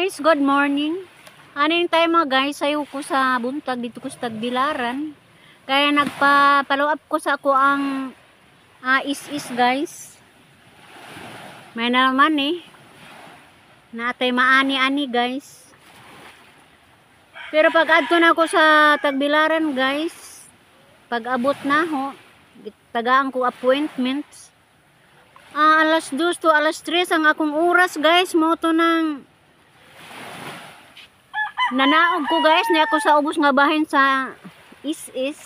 Guys, good morning. Ano yung time mga guys, sayo ko sa buntag dito ko sa Tagbilaran. Kaya nagpa-follow up ko sa ako ang is-is guys. May naman eh. Naatay maani-ani guys. Pero pag adto na ako sa Tagbilaran guys, pag abot na ho, tagaan ko appointments. Alas 2 to alas 3 ang akong oras guys, mo to nang nanaog ko guys, ni ako sa ubos nga bahin sa is-is.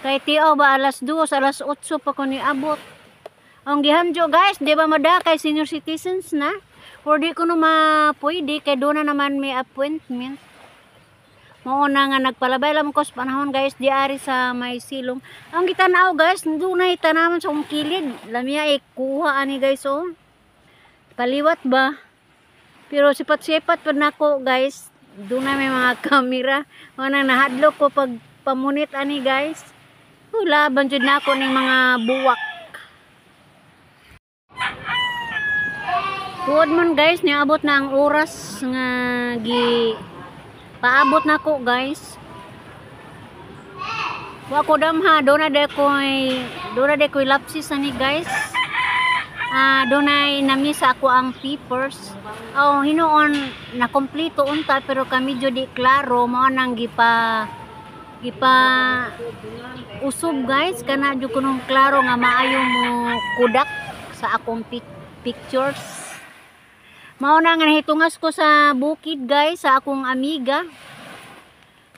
Kay tiaw ba alas 2, alas 8 pa ko niabot. Ang gihamjo guys, di ba mada kay senior citizens na? Or di ko na mapwede kay doon na naman may appointment. Mao na nga nagpalabay lang ko sa panahon guys, di ari sa may silong. Ang gitanaw guys, doon na itanaman sa akong kilid. Lamia eh, kuha ani guys oh. Paliwat ba? Pero sipat-sipat pa nako guys, doon na may mga camera. Mao na nahadlok ko pag pamunit ani guys. Laban jud nako ning mga buwak. Tuod man guys, niabot na ang oras nga gi paabot nako guys. Wa ko damha, doon na koy lapsis ani guys. Doon ay namisa ako ang papers. Oh, hinuon na kompleto unta pero kami jud di klaro mao nang gipa gipa usub guys, kana jud kunong klaro nga maayo mo kudak sa akong pictures. Mao na nga nahitungas ko sa bukid guys sa akong amiga.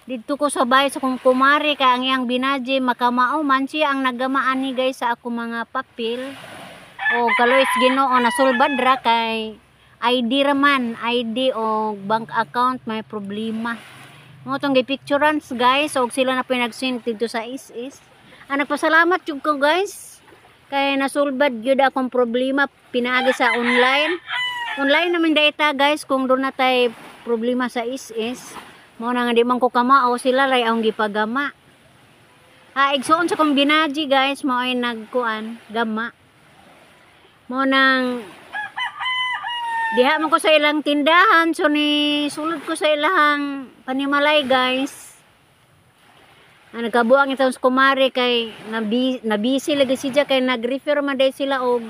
Didto ko sa bahay sa akong kumare kay ang iyang binaji makamao man siya ang nagamaan ni guys sa akong mga papel. O kaloys Ginoo nasulbad ra kay ID ra man, ID o bank account may problema. Mo tong gipicturans guys og sila na pinagsend didto sa is-is. Ah, nagpasalamat jud ko guys kay nasulbad gyud akong problema pinaagi sa online. Online naman data guys kung doon na tay problema sa is-is. Mao na nga di man ko kamao sila ray ang gipagama. Ah, igsuon sa kong binaji guys mao ay nagkuan gama. Mao nang diha man ko sa ilang tindahan, so ni sulod ko sa ilahang panimalay guys. Ah, nagkabuang itong kumare kay nabisi lagi siya kay nag-refer man day sila og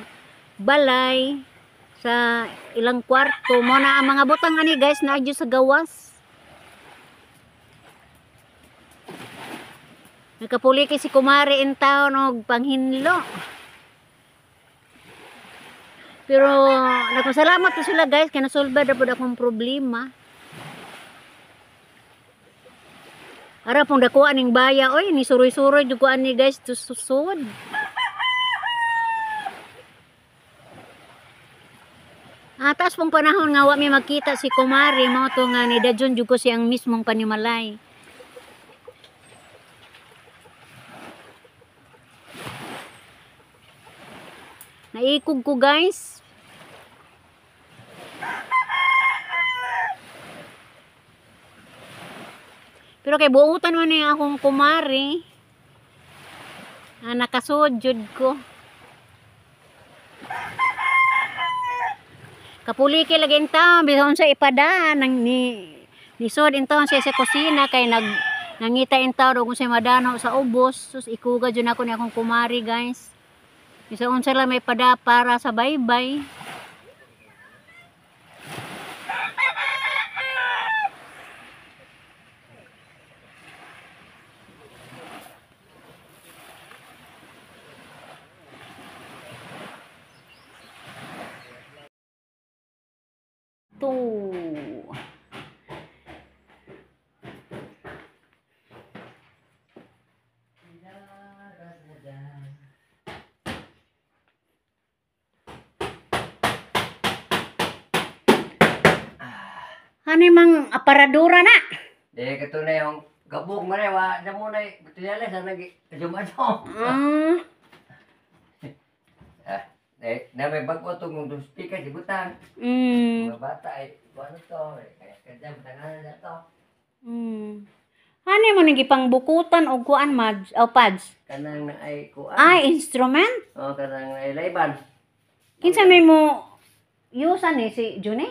balay sa ilang kwarto. Mo na ang mga butang ani guys na adyo sa gawas. Nagkapuli kay si kumare in town og panghinlo. Pero nagpasalamat ko sila guys kay nasolba ra pud akong problema. Ara pong dakuan ning baya oy, ni suroy-suroy jud ko ani guys susod. Taas pong panahon nga wa mi magkita si kumare mao to nga ni dadyon jud ko siyang mismong panimalay. Naikog ko guys. Pero kay buutan man ni akong kumare. Ah, nakasud jud ko. Kapuliki lagi in town, bisan sa ipada nang ni nisod in town siya sa kusina kay nag nangita in town og unsay madano sa ubos. Sus ikuga jud nako ni akong kumare guys. Bisan unsa lang may pada para sa baybay. Two. Ano mang aparadura na? Di kato na yung gabog mo na, wa na mo na, materials na nag jumano. Eh, na may bago itong speaker si Butang. Mga bata ay, ano to, kaya kaya butangan na to. Ano mo nang gipangbukutan og kuan mads o pads? Kanang na ay kuan. Ay, instrument? Oh, kanang na ay layban. Kinsa may mo yusan ni si Juni?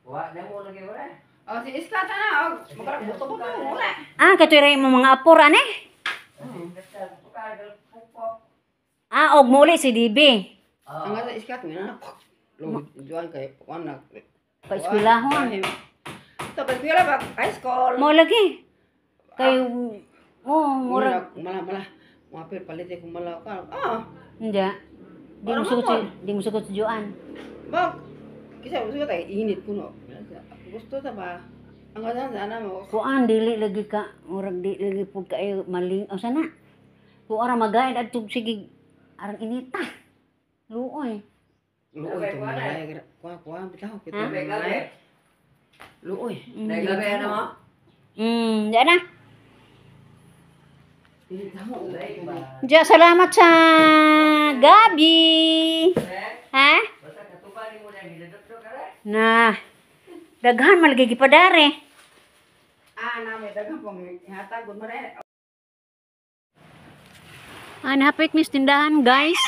Wa na mo lagi wala. Oh, si Iska ta na. Oh, magkabuto-buto wala. Ah, katuray mo mga apor ane. Ah, og muli si DB. Ang sa Iska nga na. Juan kay kuan na. Pa eskwelahon. To pa eskwela ba high school. Mo lagi. Kay oh, murag mala mala. Mapir palit ko mala ka. Ah. Hindi. Di mo sugot si Joan. Bak. Kisa gusto ta init kuno. Gusto ta ba? Ang kasan sana mo. Kuan dili lagi ka, murag di lagi pud kayo maling. O sana. Kung ara magaid adto sige arang inita. Luoy. Luoy to malay. Kuan kuan bitaw kita. Luoy. Nagabi ana mo? Di na. Diya, salamat sa gabi. Ha? Na. Daghan malagi gipadare. Ah, na may daghan pong hatag gud mare. Ah, nahapit mis tindahan, guys.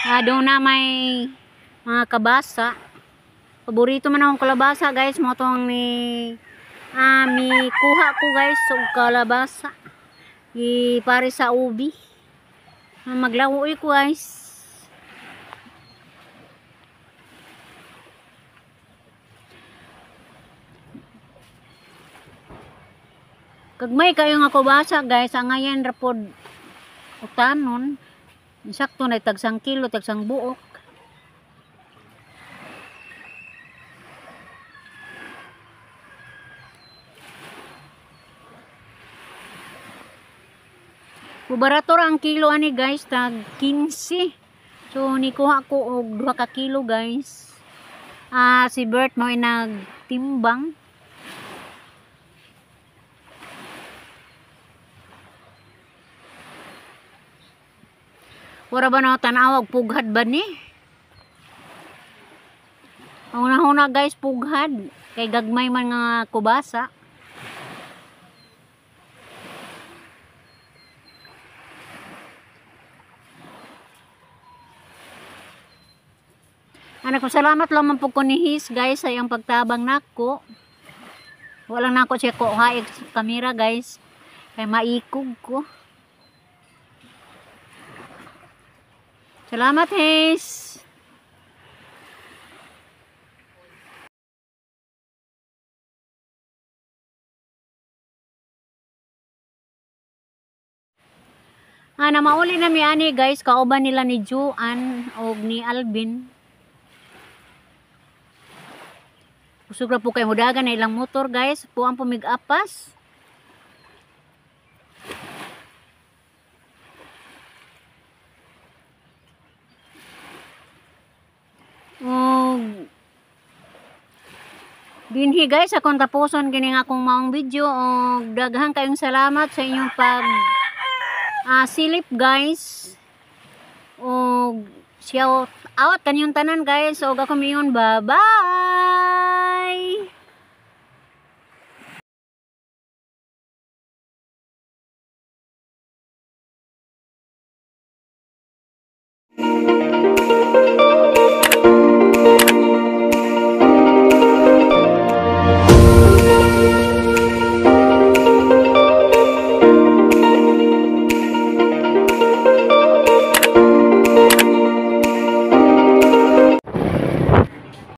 Ah, doon na may mga kabasa. Paborito man akong kalabasa, guys. Mo tong ni mi kuha ko, guys, og kalabasa. Ipare sa ubi. Maglawoy ko, guys. Kagmay kayo nga kubasa, guys. Ang ngayon rapod utanon. Sakto na tagsang kilo, tagsang buok. Barato ra ang kilo ani, guys, tag 15. So nikuha ko og 2 ka kilo, guys. Ah, si Bert mo ay nagtimbang. Wala ba na tanawag pughad ba ni? Ang una-una, guys, pughad. Kay gagmay man nga kubasa. Anak ko, salamat lamang po ko ni His, guys, sa iyang pagtabang nako. Walang nako siya ko haig sa kamera, guys. Kay maikog ko. Salamat, His. Ah, na mauli na mi ani, guys, kauban nila ni Joan og ni Alvin. Usog ra po kay mudagan na ilang motor, guys. Puang pumigapas. Og dinhi, guys, akong tapuson kini nga akong maong video og daghang kayong salamat sa inyong pag silip, guys. Og shout out kanyong tanan, guys. Og ako miyon, bye bye.